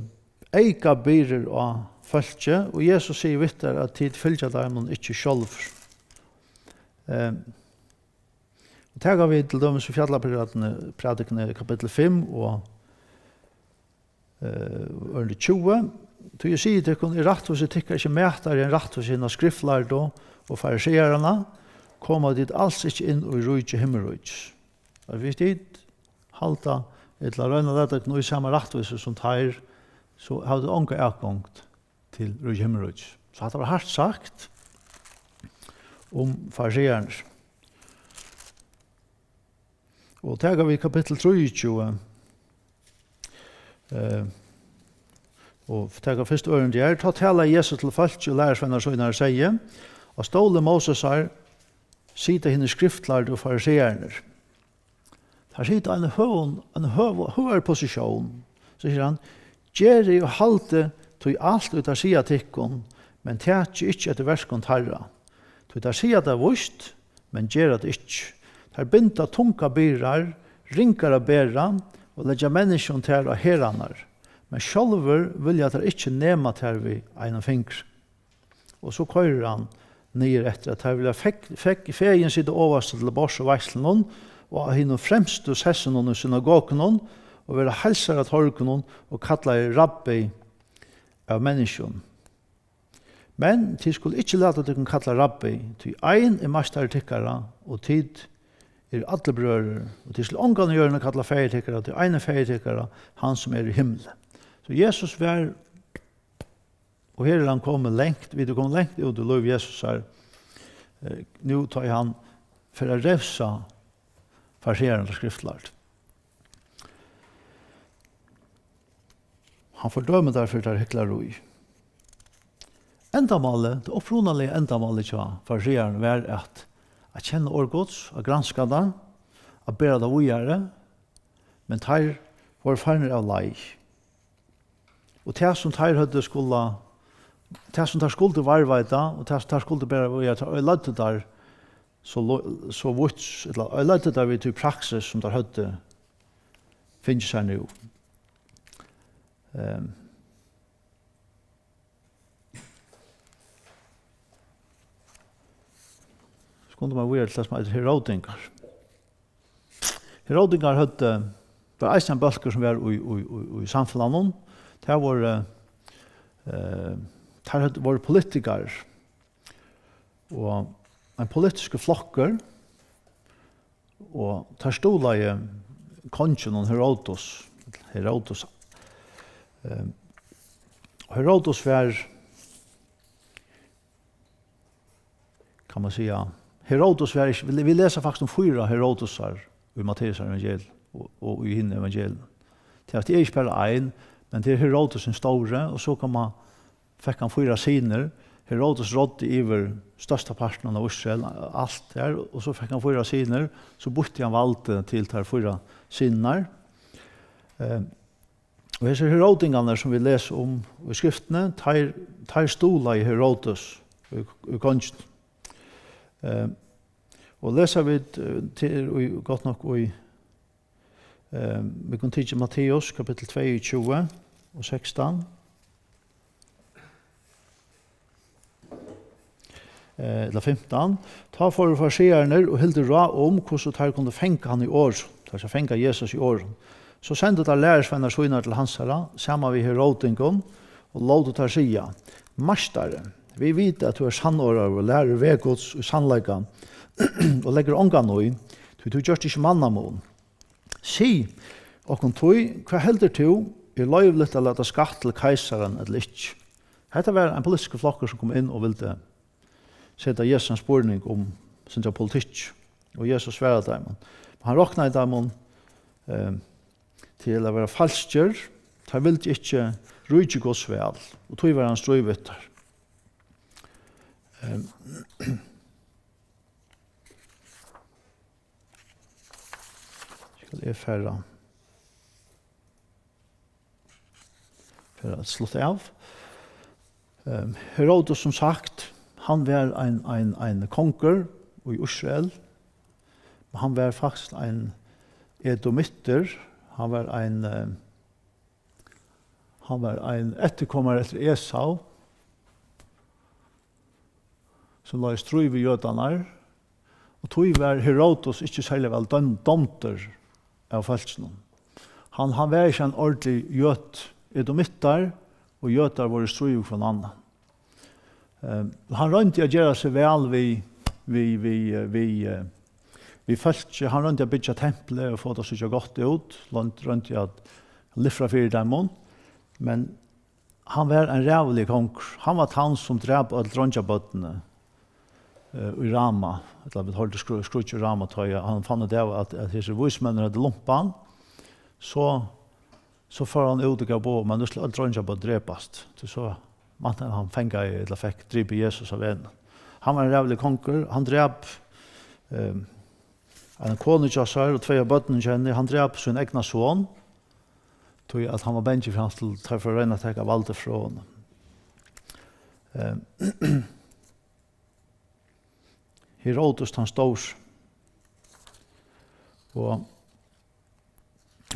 eyka byrðar á fólkið, og Jesus sigur við teir, at tit fylgja teimum ikki sjálvir. Eh, og taka vit til dømis í Fjallaprædikuni, Prædikuni kapittul fimm og, eh, ørindi tjúgu: "Tí eg sigi tykkum, er rættvísi tykkara ikki mætari enn rættvísi hinna skriftlærdu og farisearanna, koma tit als ikki inn í ríki himmiríkis." Og hvis tit halda, ella royna at lata tykkum í sama rættvísi sum teir, so hava tit onga atgongd til ríki himmiríkis. So hatta var hart sagt um fariseararnar. Og taka vit kapittul trýogtjúgu, eh, og taka fyrst ørindi her. Tá talaði Jesus til fólkið og lærisveinar sínar og segði: "Á stóli Mósesar sita hinir skriftlærdu og fariseararnir." Teir sita á eini høgum, eini høg-, høgari posisjón. So sigur hann: "Gerið og haldið tí alt, ið teir siga tykkum, men takið ikki eftir verkum teirra. Tí teir siga tað víst, men gera tað ikki. Teir binda tungar byrðar, ringar at bera, og leggja menniskjum tær á herðarnar, men sjálvir vilja teir ikki nema tær við einum fingri." Og so koyrir hann niður eftir, at teir vilja fegg-, fegg-, fegin sita ovast til borðs í veitslunum og á hinum fremstu sessunum í synagogunum og vera heilsaðir á torgunum og kallaðir rabbi av menniskjum. Men tit skulu ikki lata tykkum kalla rabbi, tí ein er meistari tykkara, og tit eru allir brøður, og tit skulu ongan á jørðini kalla faðir tykkara, tí ein er faðir tykkara, hann sum er í himli. So Jesus var, og her er hann komin langt, vit eru komin langt út í lív Jesusar, eh, nú tá ið hann fer at revsa fariseararnar og skriftlærdu. Hann fordømir teir fyri teirra hyklarí. Endamálið, tað upprunaliga endamálið hjá farisearunum var at, at kenna orð Guds, at granska tað, at bera tað víðari, men teir vóru farnir av leið. Og tað, sum teir høvdu skula, tað, sum teir skuldu varðveita, og tað, sum teir skuldu bera víðari, teir oyðiløgdu teir so lo-, so vítt, ella oyðiløgdu teir við tí praksis, sum teir høvdu fingið sær nú. Ehm. Skundum mær víðari til tað, sum eitur Heródingar. Heródingar høvdu, var eisini ein bólkur, sum var í, í, í, í samfelagnum. Tað vóru, eh, teir høvdu, vóru politikarar. Og ein politiskur flokkur, og teir stuðlaðu konginum Heródes, Heródes. Eh, Heródes var, kann man siga, Heródes var ikki, vit, vit lesa faktiskt um fýra Heródesar í Matteusar evangelium og, og í hinum evangelium. Tað er ikki bara ein, men tað er Heródes hin stóri, og so kann man, fekk hann fýra synir. Heródes ráddi yvir størsta partinum av Ísrael, alt har, og so fekk hann fýra synir, so býtti hann valdið til teir fýra synirnar. Eh, Og hesir Heródingarnir, sum vit lesa um í skriftini, teir, teir stuðlaðu Heródes í, í konginum. Eh, og lesa vit, eh, til í, gott nokk í, eh, vit kunnu tikið Matteus kapittul tveyogtjúgu og sekstan. Eh, ella fimtan. Tá fóru fariseararnir og hildu ráð um, hvussu teir kundu fanga hann í orð. Teir skal fanga Jesus í orðum. So sendu teir lærisveinar sínar til hansara, saman við Heródingum, og lótu teir siga: "Meistari, vit vita, at tú ert sannorðaður og lærir veg Guds í sannleika, og leggur ongan í, tí tú gjørst ikki mannamun. Sig okkum tí, hvat heldur tú, er loyvligt at lata skatt til keisaran ella ikki?" Hetta var ein politiskur flokkur, sum kom inn og vildi seta Jesus ein spurning um, sindur av politikki, og Jesus svaraði teimum. Men hann roknaði teimum, eh, til at vera falskir. Teir vildu ikki ríki Guds væl, og tí var hann í stríð við teir. Eh, Skal eg fara, fara at slutta av? Ehm, Herodes, sum sagt, hann var ein, ein, ein kongur í Ísrael, men hann var faktiskt ein edomittur, hann var ein, eh, hann var ein eftirkomari eftir Esau, sum lá í stríð við jødarnar, og tí var Herodes ikki serliga væl døm-, dámdur av fólkinum. Hann, hann var ikki ein ordentlig jød, edomittar, og jødar vóru í stríð við hvønn annan. Eh, hann royndi at gera seg væl við, við, við, eh, við, eh, við fólki. Hann royndi at byggja templið og fáa tað at síggja gott út. Royndi, royndi at lifra fyri teimum. Men hann var ein ræðuligur kongur. Hann var tann, sum drap øll dreingjabørnini, eh, í Rama. Ella vit hoyrdu skrú-, skríggj í Rama, tá ið hann fann út av, at, at hesir vísmenninir høvdu lumpað hann. So, so fór hann út og gav boð, men nú skulu øll dreingjabørn drepast. Tí so væntaði hann, hann fangaði ella fekk dripið Jesus av vegnum. Hann var ein ræðuligur kongur. Hann drap, eh, eina konu hjá sær og tvey av børnunum hjá henni. Hann drap sín egna son, tí at hann var bangin fyri, hann skuldi, teir fóru at royna at taka valdið frá honum. Eh, Herodes tann stóri. Og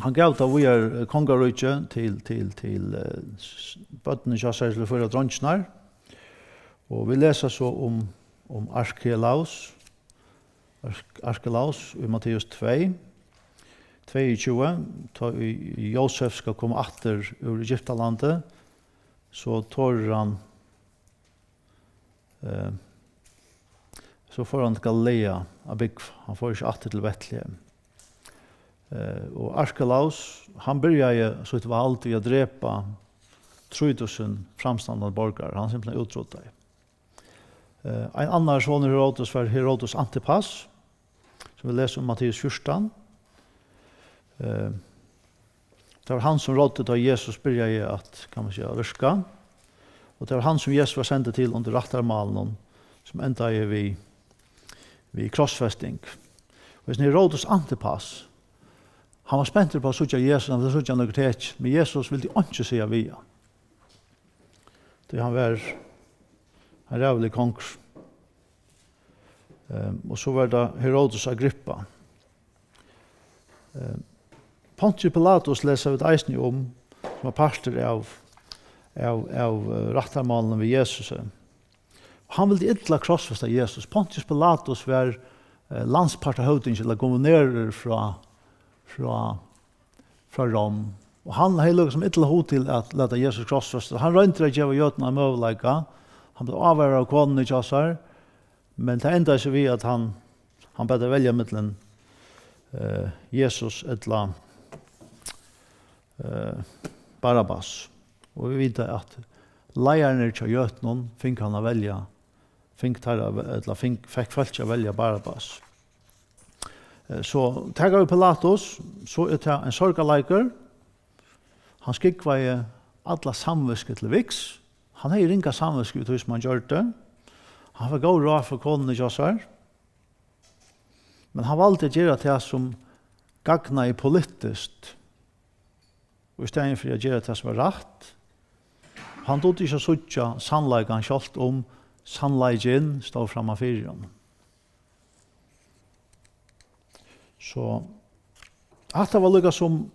hann gav tað víðari, eh, kongaríkið til, til, til, eh, s-, børnini hjá sær, til fýra dreingirnar. Og vit lesa so um, um Arkelaus, Ark-, Arkelaus í Matteus tvey, tveyogtjúgu, tá ið Jósef skal koma aftur úr Egyptalandi, so torir hann, eh, so fór hann til Galilea at búgva. Hann fór ikki aftur til Betlehem. Eh, og Arkelaus, hann byrjaði sítt vald við at drepa trý túsund framstandandi borgarar. Hann simpelthen útruddaði. Eh, ein annar sonur Herodes var Herodes Antipas, sum vit lesa um Matteus fjúrtan. Eh, tað var hann, sum ráddi, tá Jesus byrjaði at, kann man siga, virka. Og tað var hann, sum Jesus var sendur til undir rættarmálinum, sum endaði við, við krossfesting. Og hesin Herodes Antipas, hann var spentur upp á at síggja Jesus, hann vildi síggja nøkur tekin, men Jesus vildi einki siga við hann. Tí hann var ein ræðuligur kongur. Ehm, og so var tað Herodes Agrippa. Ehm, Pontius Pilatus lesa vit eisini um, sum var partur av, av, av, eh, rættarmálinum við Jesusi. Og hann vildi illa krossfesta Jesus. Pontius Pilatus var, eh, landspartahøvdingi, ella guvernerur frá, frá, frá Rom. Og hann hevði líkasum illa hug til at lata Jesus krossfesta. Hann royndi at geva jødum ein møguleika. Hann bleiv ávaraður av konuni hjá sær, men tað endaði so við, at hann, hann bað tey velja millum, eh, Jesus ella, eh, Barabbas. Og vit vita, at leiðararnir hjá jødunum fingu hann at velja, fingu teir at ve-, ella fing-, fekk fólkið at velja Barabbas. Eh, so taka vit Pilatus, so er tað ein sorgarleikur. Hann skúgvaði alla samvitsku til viks. Hann hevði ringa samvitsku í tí, sum hann gjørdi. Hann fekk góð ráð frá konuni hjá sær. Men hann valdi at gera tað, sum gagnaði politiskt, og í staðin fyri at gera tað, sum var rætt. Hann dugdi ikki at síggja sannleikan, sjálvt um sannleikin stóð framman fyri honum. So, hatta var líka sum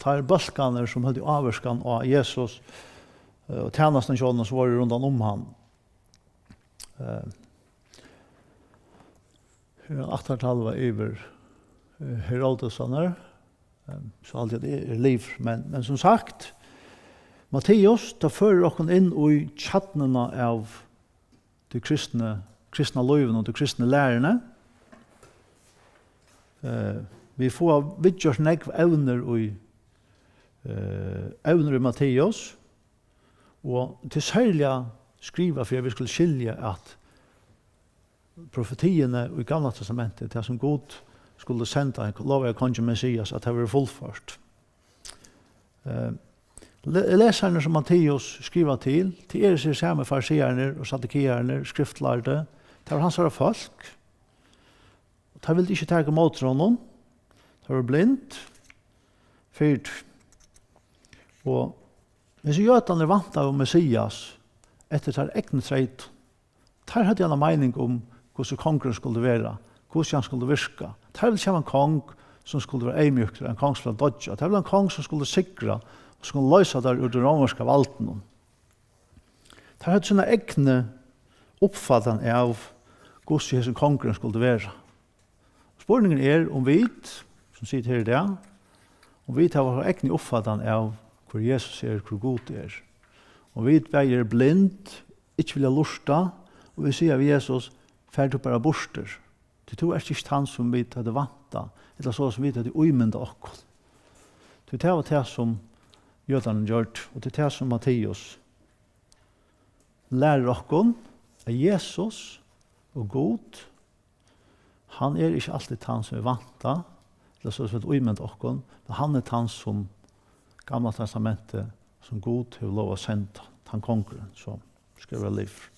teir bólkarnir, sum høvdu ávirkan á Jesus, eh, og tænastuna hjá honum, sum vóru rundan um hann. Eh, her er ættartalva yvir, eh, Herodesarnar. Eh, so haldi eg, at eg eri liðugur. Men, men sum sagt, Matteus, tað førir okkum inn í kjarnuna av tí kristna, kristna lívinum og tí kristnu læruni. Eh, vit fáa viðgjørt nógv evnir í, eh, evnir í Matteus, og tað er serliga skrivað fyri, at vit skulu skilja, at profetiini í Gamla Testamenti, tað sum Gud skuldi senda ein lovaða kongi Messias, at tað verður fullført. Eh, le-, lesararnir, sum Matteus skrivar til, tað eru hesir sami fariseararnir og saddukeararnir, skriftlærdu. Tað var hansara fólk. Og teir vildu ikki taka ímóti honum. Teir vóru blind fyri tí. Og hesir jødarnir væntaðu Messias, eftir teirra egnu treytum. Teir høvdu eina meining um, hvussu kongurin skuldi vera, hvussu hann skuldi virka. Teir vildu ikki hava ein kong, sum skuldi vera eyðmjúkur, ein kong, sum skuldi doyggja. Teir vildu ein kong, sum skuldi sigra, og sum skuldi loysa teir úr tí rómverska valdinum. Teir høvdu sína egnu uppfatan av, hvussu hesin kongurin skuldi vera. Spurningurin er, um vit, sum sita her í dag, um vit hava okkara egnu uppfatan av, hvør Jesus er, hvør Gud er. Um vit bæði eru blind, ikki vilja lurta, og vit siga við Jesus: "Far tú bara burtur. Tí tú ert ikki tann, sum vit høvdu væntað, ella so, sum vit høvdu ímyndað okkum." Tí tað var tað, sum jødarnir gjørdu, og tað er tað, sum Matteus lærir okkum, at Jesus og Gud, hann er ikki altíð tann, sum vit vænta, ella so, sum vit ímynda okkum, men hann er tann, sum Gamla Testamentið, sum Gud hevur lov at senda, tann kongurin, sum skal vera liðugur.